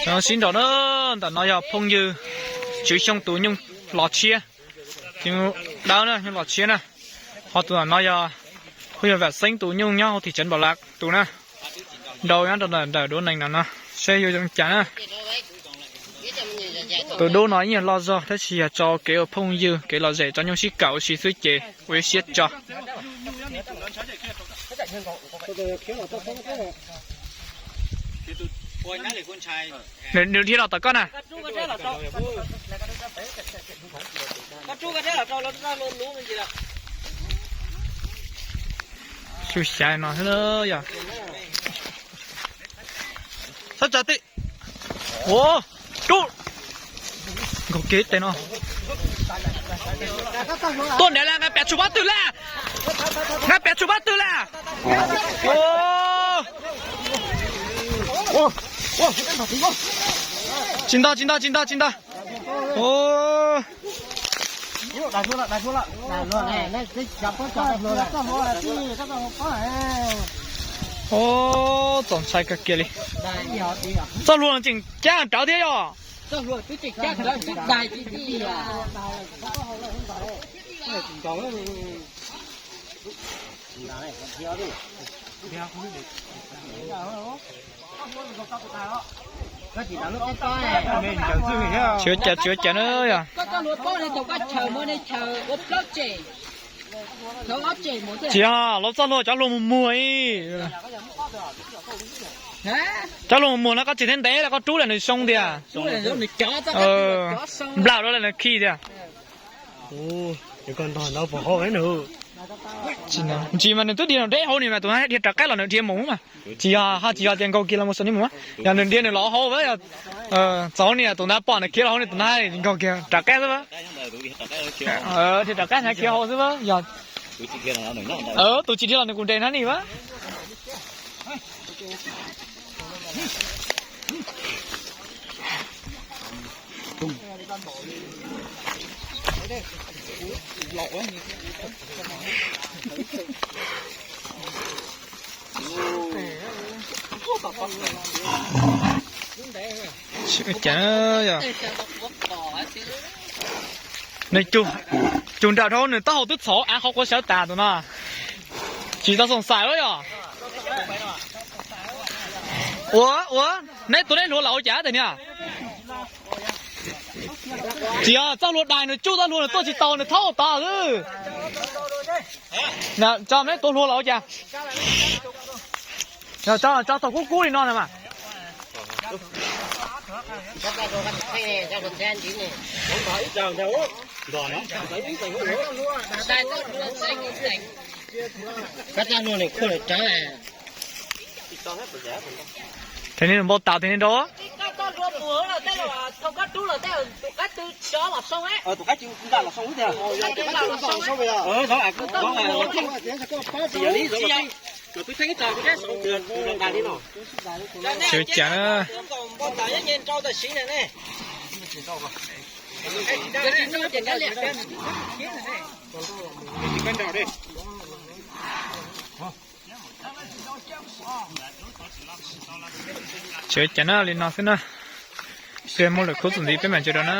Sib nraus na, ntawm no yog phooj ywg Tswv Xyooj tus nyuj los tshiab, nyuj dawb na, nyuj los tshiab na. Ho tus ntawm no yog phooj ywg Vam Xeeb tus nyuj nyob hauv tij tsev Npaum Lav tus na. Nraus nyob rau ntawm duab nees no no, seb yuav zoo cas na. Tus dub no ib nyuag loj zog tab sis yog tso kev ua phooj ywg kev lom zem tso nyuj sib kawm ua si xwb ces ua ib siab tso. Nws dhia los tom koj na. Xyov xyav no xwb yog. Txhob tsa ti. Ua, rub. Nkaug kiag tes no. Tuaj nrad lawm, nqa piav tshum pab twg lawm? Nqa piav tshum pab twg lawm? Tsis nto, tsis nto, tsis nto, tsis nto. Txaus ntshai kawg kiag li. Txoj hlua no tseem cab rawv thiab yog. Tsis ua cas, tsis ua cas na yog. Tsis yog, lawv txoj hlua cov hlua mus muag ib. Cov hlua mus muag no koj tsis ntev ntev los koj rub lawm nws xyoo tiag. Nplaum rau lawm nws khi tiag. Ntsis mas nws twb dhia los deb hauv ni mas tus no dhia rov qab los nws dhia mus mas. Tsis yog, ho tsis yog tias nkaug kiag los mus xaus ni mus. Yog nws dhia nws los hauv, txaus ni tus ntawd pom nws khiav los hauv ni tus ntawd nkaug kiag rov qab xwb. Dhia rov qab ntawd khiav hauv xwb yog. Tus tsis dhia los nws kuj nres hnab ni a. Nws cug nrawm dhau nws taub hau twb txhov av qhov quav sawv tas tus no. Tsis tau xoom xaim lawm yog. Ua ua, neb tua neb hlua los ua cas tes niag. Tsis yog txoj hlua dais nws tsuj txoj hlua nws tuaj tsis tau nws thaub tod xwb. Tso neb tua hlua los ua cas. Tso thaum kub kub li no na mas. Thev ni npau taws thev ni nrau. Tsis ua cas na. Tsis ua cas na, li no xwb na. Peb muaj lwm khub txuas ntxiv peb mam ntsib dua na.